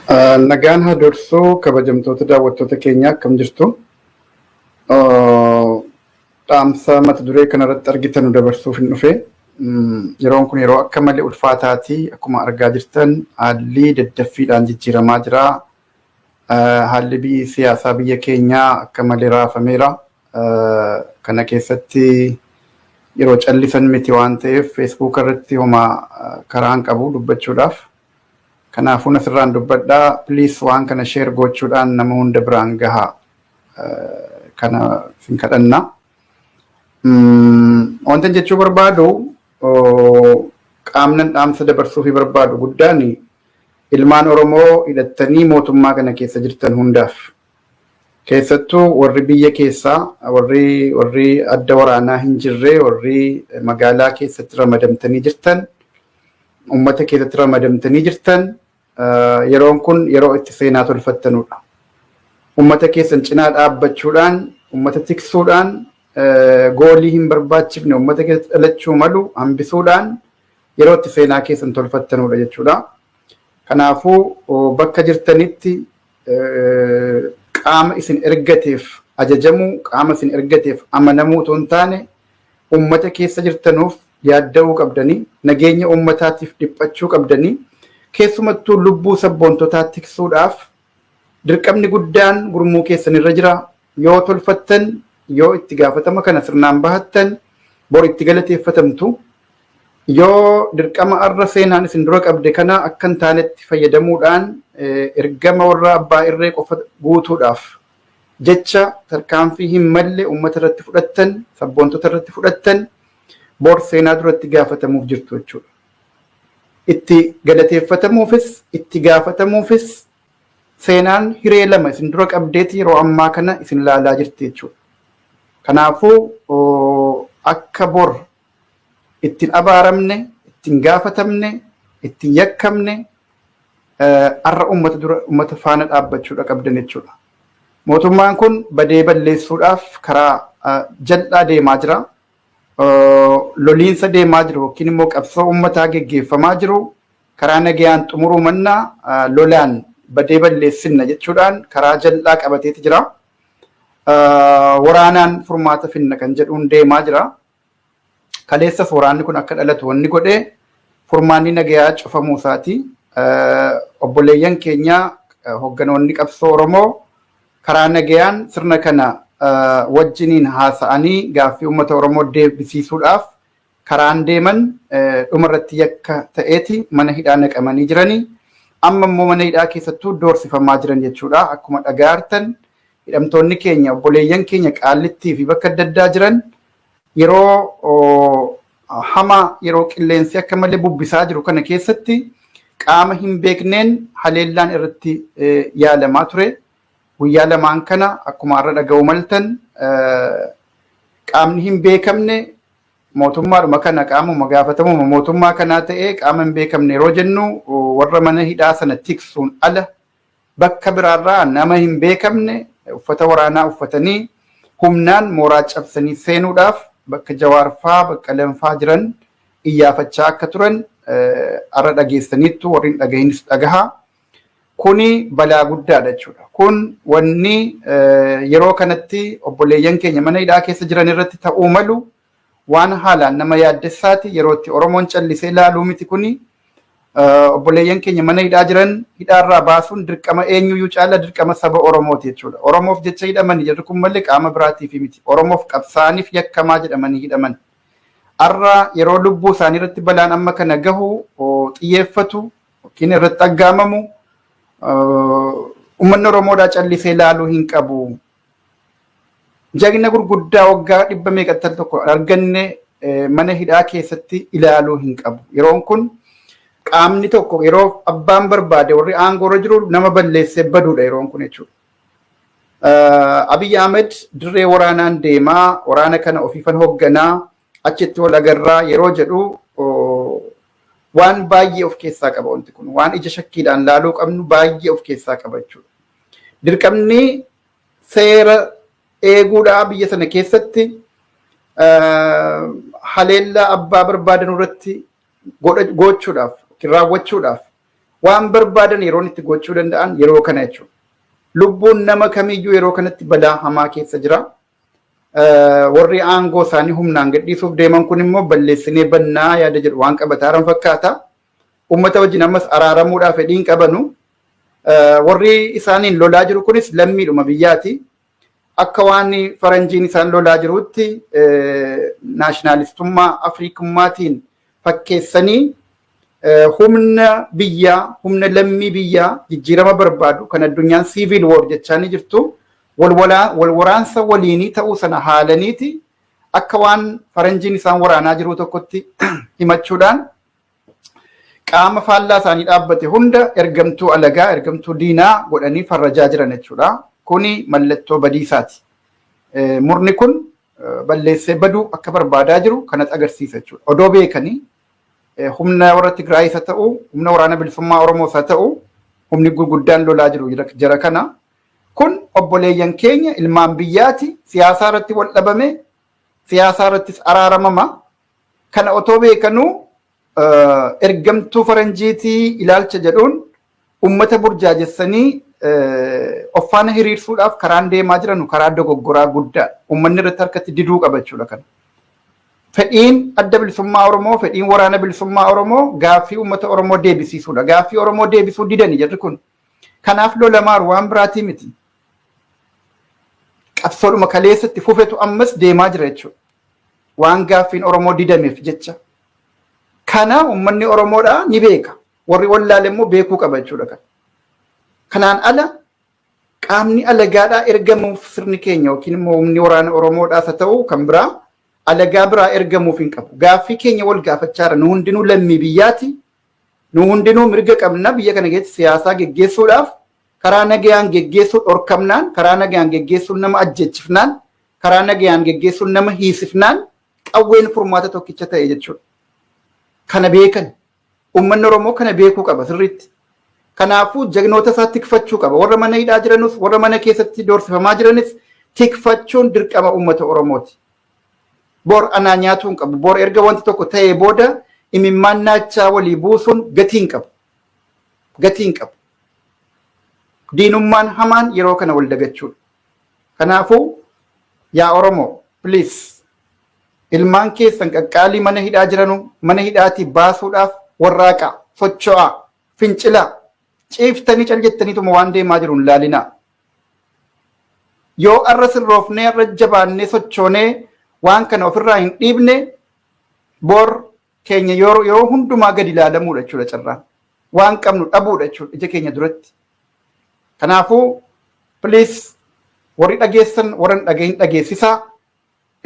Nagaan haa dursuu, kabajamtoota daawwattoota keenya, akkam jirtu? Dhaamsa mata duree kanarratti argitan dabarsuuf hin dhufe. Yeroon kun yeroo akka malee ulfaataati. Akkuma argaa jirtan haalli daddaffiidhaan jijjiiramaa jira. Haalli biyyi siyaasaa biyya keenyaa akka malee raafameera. Kana keessatti yeroo callisan miti waan ta'eef, Facebook irratti homaa karaan qabu dubbachuudhaaf. Kanaafuu asirraan dubbadhaa. Please, waan kana share gochuudhaan nama hunda biraan gahaa. Kana sin kadhanna. Wanta jechuu barbaadu, qaamnan dhaamsa dabarsuu fi barbaadu guddaan ilmaan Oromoo hidhattanii mootummaa kana keessa jirtan hundaaf. Keessattuu warri biyya keessaa, warri adda waraanaa hin jirre, warri magaalaa keessatti ramadamtanii jirtan, uummata keessatti ramadamtanii jirtan, yeroon kun yeroo itti seenaa tolfattanudha. Uummata keessan cinaa dhaabbachuudhaan, uummata tiksuudhaan, goolii hin barbaachifne uummata keessatti dhalachuu malu hambisuudhaan yeroo itti seenaa keessan tolfattanudha jechuudha. Kanaafuu bakka jirtanitti qaama isin ergateef ajajamuu, qaama isin ergateef amanamuu otoo hin taane, uummata keessa jirtanuuf yaadda'uu qabdanii, nageenya uummataatiif dhiphachuu qabdanii, keessumattuu lubbuu sabboontotaa tiksuudhaaf dirqamni guddaan gurmuu keessan irra jira. Yoo tolfattan, yoo itti gaafatama kana sirnaan bahattan, bor itti galateeffatamtu. Yoo dirqama arra seenaan isin dura qabde kana akka hin taanetti fayyadamuudhaan ergama warra abbaa irree qofa guutuudhaaf jecha tarkaanfii hin malle uummata irratti fudhattan, sabboontota irratti fudhattan, bor seenaa duratti gaafatamuuf jirtu jechuudha. Itti galateeffatamuufis itti gaafatamuufis seenaan hiree lama isin dura qabdeeti yeroo ammaa kana isin ilaalaa jirti jechuudha. Kanaafuu akka bor ittiin abaaramne, ittiin gaafatamne, ittiin yakkamne, har'a uummata dura uummata faana dhaabbachuudha qabdan jechuudha. Mootummaan kun badee balleessuudhaaf karaa jal'aa deemaa jira. Loliinsa deemaa jiru yookiin immoo qabsoo uummataa geggeeffamaa jiru karaa nagayaan xumuruu mannaa, lolaan badee balleessinna jechuudhaan karaa jal'aa qabateeti jira. Waraanaan furmaata finna kan jedhuun deemaa jira. Kaleessas waraanni kun akka dhalatu wanni godhee furmaanni nagayaa cufamuu isaati. Obboleeyyan keenya hogganoonni qabsoo Oromoo karaa nagayaan sirna kana wajjiniin haasa'anii gaaffii uummata Oromoo deebisiisuudhaaf karaan deeman dhumarratti yakka ta'eeti mana hidhaa naqamanii jiranii. Amma immoo mana hidhaa keessattuu doorsifamaa jiran jechuudha. Akkuma dhagaartan hidhamtoonni keenya, obboleeyyan keenya Qaallittii fi bakka adda addaa jiran, yeroo hamaa, yeroo qilleensi akka malee bubbisaa jiru kana keessatti qaama hin beekneen haleellaan irratti yaalamaa ture. Guyyaa lamaan kana akkuma har'a dhaga'uu maltan qaamni hin beekamne mootummaadhuma kana, qaamuma gaafatamuma mootummaa kanaa ta'ee, qaama hin beekamne yeroo jennu warra mana hidhaa sana tiksuun ala bakka biraarraa nama hin beekamne uffata waraanaa uffatanii humnaan mooraa cabsanii seenuudhaaf bakka Jawaarfaa, Baqqalanfaa jiran iyyaafachaa akka turan har'a dhageessaniittu, warri hin dhagahinis dhagahaa. Kuni balaa guddaadha jechuudha. Kun wanni yeroo kanatti obboleeyyan keenya mana hidhaa keessa jiran irratti ta'uu malu waan haalaan nama yaaddessaati. Yeroo itti Oromoon callisee ilaaluu miti kuni. Obboleeyyan keenya mana hidhaa jiran hidhaarraa baasuun dirqama eenyuyyuu caala dirqama saba Oromooti jechuudha. Oromoof jecha hidhamanii jarri kun malee qaama biraatiif miti. Oromoof qabsaa'aniif yakkamaa jedhamanii hidhaman. Har'a yeroo lubbuu isaanii irratti balaan amma kana gahu xiyyeeffatu yookiin irratti aggaamamu, uummanni Oromoodhaa callisee ilaaluu hin qabu. Jagna gurguddaa waggaa dhibba meeqatti tokko arganne mana hidhaa keessatti ilaaluu hin qabu. Yeroon kun qaamni tokko yeroo abbaan barbaade, warri aangoo irra jiru, nama balleessee baduudha yeroon kun jechuudha. Abiy Ahmed dirree waraanaan deemaa, waraana kana ofiifan hoogganaa, achitti wal agarraa yeroo jedhu waan baay'ee of keessaa qaba wanti kun. Waan ija shakkiidhaan laaluu qabnu baay'ee of keessaa qaba jechuudha. Dirqamni seera eeguudhaa biyya sana keessatti haleellaa abbaa barbaadan irratti gochuudhaaf, raawwachuudhaaf Waan barbaadan yeroon itti gochuu danda'an yeroo kana jechuudha. Lubbuun nama kamiyyuu yeroo kanatti balaa hamaa keessa jira. Warri aangoo isaanii humnaan gadhiisuuf deeman kun immoo balleessinee bannaa yaada jedhu waan qabataaran fakkaata. Uummata wajjin ammas araaramuudhaaf fedhii hin qabanu. Warri isaaniin lolaa jiru kunis lammiidhuma biyyaati. Akka waan faranjiin isaan lolaa jirutti naashinaalistummaa Afriikummaatiin fakkeessanii humna biyyaa, humna lammii biyyaa jijjiirama barbaadu kan addunyaan civil war jechaa ni jirtu, wal waraansa waliinii ta'uu sana haalaniiti akka waan faranjiin isaan waraanaa jiru tokkotti himachuudhaan qaama faallaa isaanii dhaabbate hunda ergamtuu alagaa, ergamtuu diinaa godhanii farrajaa jiran jechuudha. Kuni mallattoo badiisaati. Murni kun balleessee baduu akka barbaadaa jiru kanatti agarsiisa jechuudha. Odoo beekanii humna warra Tigraayis haa ta'u, humna Waraana Bilisummaa Oromoos haa ta'u, humni gurguddaan lolaa jiru jara kana. Kun obboleeyyan keenya, ilmaan biyyaati, siyaasaa irratti wal dhabame, siyaasaa irrattis araaramama. Kana otoo beekanuu ergamtuu faranjiitii ilaalcha jedhuun ummata burjaajessanii of faana hiriirsuudhaaf karaan deemaa jiran karaa dogoggoraa guddaa uummanni irratti harkatti diduu qaba jechuudha kana. Fedhiin Adda Bilisummaa Oromoo, fedhiin Waraana Bilisummaa Oromoo gaaffii uummata Oromoo deebisiisuudha. Gaaffii Oromoo deebisuu didani jarri kun. Kanaaf lolamaaru, waan biraatii miti. Qabsoodhuma kaleessatti fufetu ammas deemaa jira jechuudha. Waan gaaffiin Oromoo didameef jecha. Kana uummanni Oromoodhaa ni beeka. Warri wallaale immoo beekuu qaba jechuudha kana. Kanaan ala qaamni alagaadhaa ergamuuf sirni keenya yookiin immoo humni waraana Oromoodhaas haa ta'u kan biraa alagaa biraa ergamuuf hin qabu. Gaaffii keenya wal gaafachaara. Nu hundinuu lammii biyyaati. Nu hundinuu mirga qabna biyya kana keessatti siyaasaa geggeessuudhaaf. Karaa nagayaan geggeessuu dhorkamnaan, karaa nagayaan geggeessuun nama ajjechifnaan, karaa nagayaan geggeessuun nama hiisifnaan, qawween furmaata tokkicha ta'e jechuudha. Kana beekan. Uummanni Oromoo kana beekuu qaba sirriitti. Kanaafuu jagnoota isaa tikfachuu qaba. Warra mana hidhaa jiranus, warra mana keessatti doorsifamaa jiranis tikfachuun dirqama uummata Oromooti. Bor anaa nyaatuu hin qabu. Bor erga wanti tokko ta'ee booda imimmaan naachaa walii buusuun gatii hin qabu. Gatii hin qabu. Diinummaan hamaan yeroo kana wal dagachuudha. Kanaafuu yaa Oromoo, please, ilmaan keessan qaqqaalii mana hidhaa jiranu mana hidhaatii baasuudhaaf warraaqaa, socho'aa, fincilaa, ciiftanii cal jettaniituma waan deemaa jiru hin laalinaa. Yoo arra sirroofnee, arra jabaannee sochoonee waan kana ofirraa hin dhiibne, bor keenya yeroo hundumaa gadi ilaalamuudha jechuudha carraan. Waan qabnu dhabuudha jechuudha ija keenya duratti. Kanaafuu please, warri dhageessan warra hin dhagahin dhageessisaa.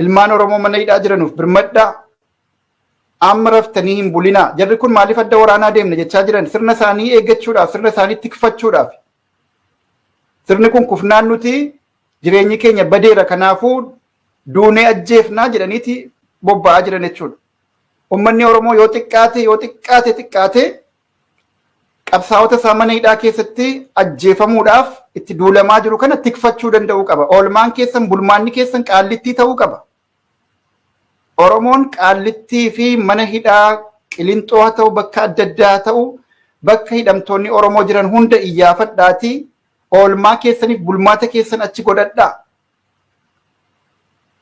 Ilmaan Oromoo mana hidhaa jiranuuf birmadhaa. Amma raftanii hin bulinaa. Jarri kun maaliif adda waraanaa deemna jechaa jiran? Sirna isaanii eeggachuudhaaf, sirna isaanii tikfachuudhaaf. Sirni kun kufnaan nuti jireenyi keenya badeera, kanaafuu duunee ajjeefnaa jedhaniiti bobba'aa jiran jechuudha. Uummanni Oromoo yoo xiqqaate, yoo xiqqaate xiqqaate, qabsaa'ota isaa mana hidhaa keessatti ajjeefamuudhaaf itti duulamaa jiru kana tikfachuu danda'uu qaba. Oolmaan keessan, bulmaanni keessan Qaallittii ta'uu qaba. Oromoon Qaallittii fi mana hidhaa Qilinxoo haa ta'u, bakka adda addaa haa ta'u, bakka hidhamtoonni Oromoo jiran hunda iyyaafadhaatii oolmaa keessaniif bulmaata keessan achi godhadhaa.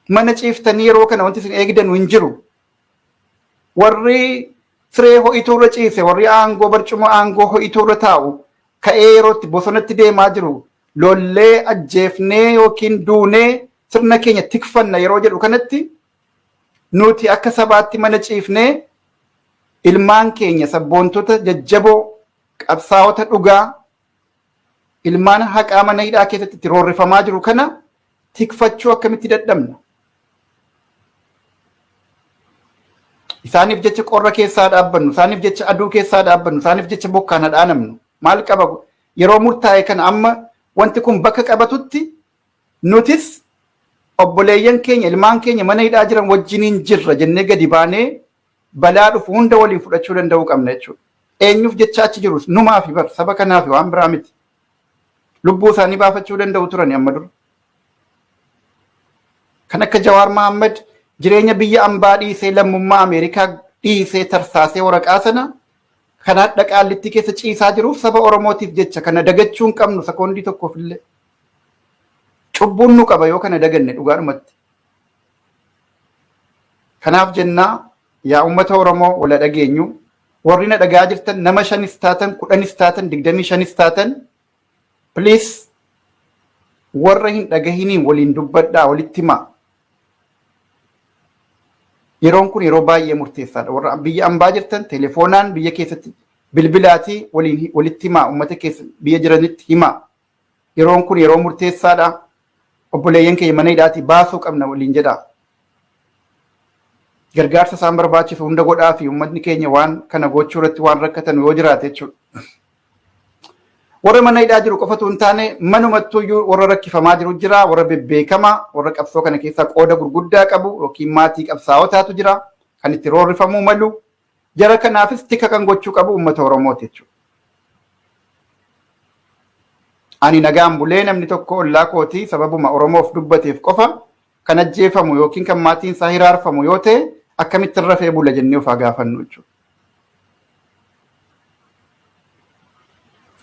Mana ciiftanii yeroo kana wanti isin eegdanu hin jiru. Warri siree ho'ituu irra ciise, warri aangoo barcuma aangoo ho'ituu irra taa'u ka'ee yeroo itti bosonatti deemaa jiru, lollee ajjeefnee yookiin duunee sirna keenya tikfanna yeroo jedhu kanatti, nuti akka sabaatti mana ciifnee ilmaan keenya sabboontota jajjaboo, qabsaa'ota dhugaa, ilmaan haqaa mana hidhaa keessatti itti roorrifamaa jiru kana tikfachuu akkamitti dadhabna? Isaaniif jecha qorra keessaa dhaabbannu, isaaniif jecha aduu keessaa dhaabbannu, isaaniif jecha bokkaan hadhaanamnu. Maal qaba yeroo murtaa'e kana amma wanti kun bakka qabatutti nutis obboleeyyan keenya, ilmaan keenya mana hidhaa jiran wajjiniin jirra jennee gadi baanee balaa dhufu hunda waliin fudhachuu danda'uu qabna jechuudha. Eenyuuf jecha achi jirus numaa fi bar saba kanaaf, waan biraa miti. Lubbuu isaanii baafachuu danda'u turani amma dura. Kan akka Jawaar Mahammad jireenya biyya ambaa dhiisee, lammummaa Ameerikaa dhiisee, tarsaasee waraqaa sana Kan hadha Qaallittii keessa ciisaa jiruuf saba Oromootiif jecha. Kana dagachuu hin qabnu sekoondii tokkoof illee. Cubbuun nu qaba yoo kana daganne dhugaadhumatti. Kanaaf jennaa, yaa uummata Oromoo, wala dhageenyu. Warri na dhagaa jirtan, nama 5s taatan, 10s taatan, 25s taatan, please warra hin dhagahiniin waliin dubbadhaa, walitti himaa. Yeroon kun yeroo baay'ee murteessaadha. Warra biyya ambaa jirtan telefoonaan biyya keessatti bilbilaatii waliin walitti himaa, uummata keessa biyya jiranitti himaa. Yeroon kun yeroo murteessaadha. Obboleeyyan keenya mana hidhaatii baasuu qabna waliin jedhaa. Gargaarsa isaan barbaachisu hunda godhaa fi uummatni keenya waan kana gochuu irratti waan rakkatan yoo jiraate jechuudha. Warra mana hidhaa jiru qofatu hin taane, manumattuyyuu warra rakkifamaa jiru jira, warra bebbeekamaa, warra qabsoo kana keessaa qooda gurguddaa qabu yookiin maatii qabsaa'otaatu jira kan itti roorrifamuu malu. Jara kanaafis tika kan gochuu qabu uummata Oromooti jechuudha. Ani nagaan bulee namni tokko ollaa kootii sababuma Oromoof dubbateef qofa kan ajjeefamu yookiin kan maatiin isaa hiraarfamu yoo ta'e, akkamittiin rafee bula jennee ofaa gaafannu jechuudha.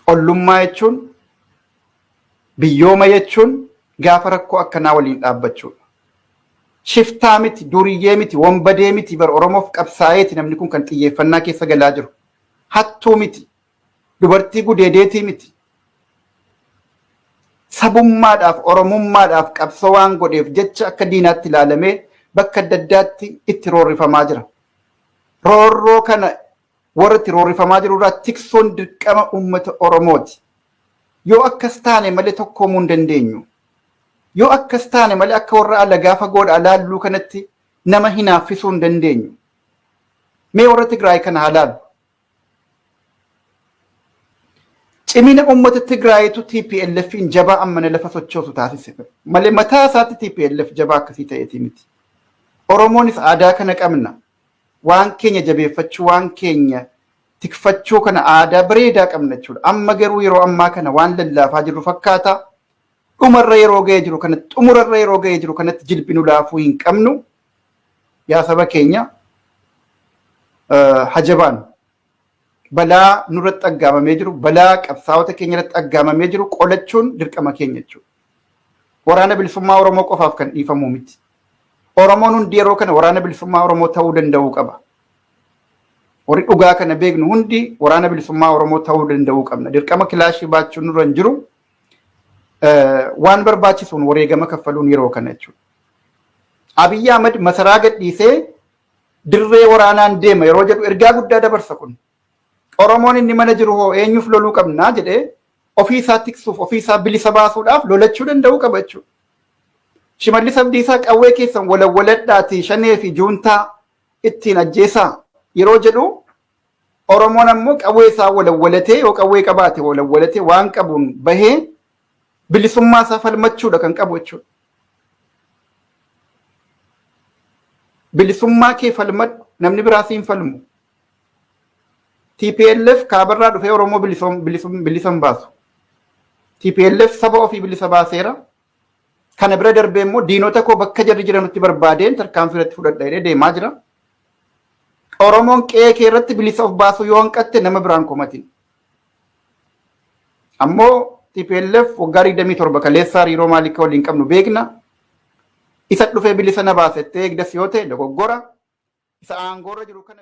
Ollummaa jechuun, biyyooma jechuun gaafa rakkoo akkanaa waliin dhaabbachuudha. Shiftaa miti, duriyyee miti, wanbadee miti bar. Oromoof qabsaa'eeti namni kun kan xiyyeeffannaa keessa galaa jiru. Hattuu miti, dubartii gudeedeetii miti. Sabummaadhaaf, Oromummaadhaaf qabsoo waan godheef jecha akka diinaatti ilaalamee bakka adda addaatti itti roorrifamaa jira. Roorroo kana warra itti roorrifamaa jiru irraa tiksuun dirqama uummata Oromooti. Yoo akkas taane malee tokkoomuu hin dandeenyu. Yoo akkas taane malee akka warra alagaa fagoodhaa laalluu kanatti nama hinaaffisuu hin dandeenyu. Mee warra Tigraay kana haa laallu. Cimina uummata Tigraayitu TPLFin jabaa ammana lafa sochoosu taasise malee mataa isaatti TPLF jabaa akkasii ta'eetii miti. Oromoonis aadaa kana qabna. Waan keenya jabeeffachuu, waan keenya tikfachuu kana aadaa bareedaa qabna jechuudha. Amma garuu yeroo ammaa kana waan lallaafaa jirru fakkaata. Dhumarra yeroo ga'ee jiru kanatti, xumurarra yeroo ga'ee jiru kanatti jilbinu laafuu hin qabnu. Yaa saba keenya, hajabaan balaa nurratti aggaamamee jiru, balaa qabsaa'ota keenya irratti aggaamamee jiru qolachuun dirqama keenya jechuudha. Waraana Bilisummaa Oromoo qofaaf kan dhiifamuu miti. Oromoon hundi yeroo kana Waraana Bilisummaa Oromoo ta'uu danda'uu qaba. Warri dhugaa kana beeknu hundi Waraana Bilisummaa Oromoo ta'uu danda'uu qabna. Dirqama kilaashii baachuun nurra hin jiru. Waan barbaachisuun wareegama kaffaluun yeroo kana jechuudha. Abiyyi Ahmad masaraa gadhiisee dirree waraanaan deema yeroo jedhu ergaa guddaa dabarsa kun. Oromoon inni mana jiru hoo eenyuuf loluu qabnaa jedhee ofii isaa tiksuuf, ofii isaa bilisa baasuudhaaf lolachuu danda'uu qaba jechuudha. Shimallis Abdiisaa qawwee keessan walawwaladhaatii shanee fi juuntaa ittiin ajjeesaa yeroo jedhu, Oromoon ammoo qawwee isaa walawwalatee, yoo qawwee qabaate walawwalatee, waan qabuun bahee bilisummaa isaa falmachuudha kan qabu jechuudha. Bilisummaa kee falmadhu, namni biraa siin falmu. TPLF kaabarraa dhufee Oromoo bilisa hin baasu. TPLF saba ofii bilisa baaseera. Kana bira darbee immoo diinota koo bakka jarri jiranutti barbaadeen tarkaanfii irratti fudhadha jedhee deemaa jira. Oromoon qe'ee kee irratti bilisa of baasuu yoo hanqatte nama biraan komatin. Ammoo TPLF waggaa 27 kaleessaa hariiroo maalii akka waliin qabnu beekna. Isa dhufee bilisa na baasettee eegdas yoo ta'e dogoggora. Isa aangoorra jiru kana.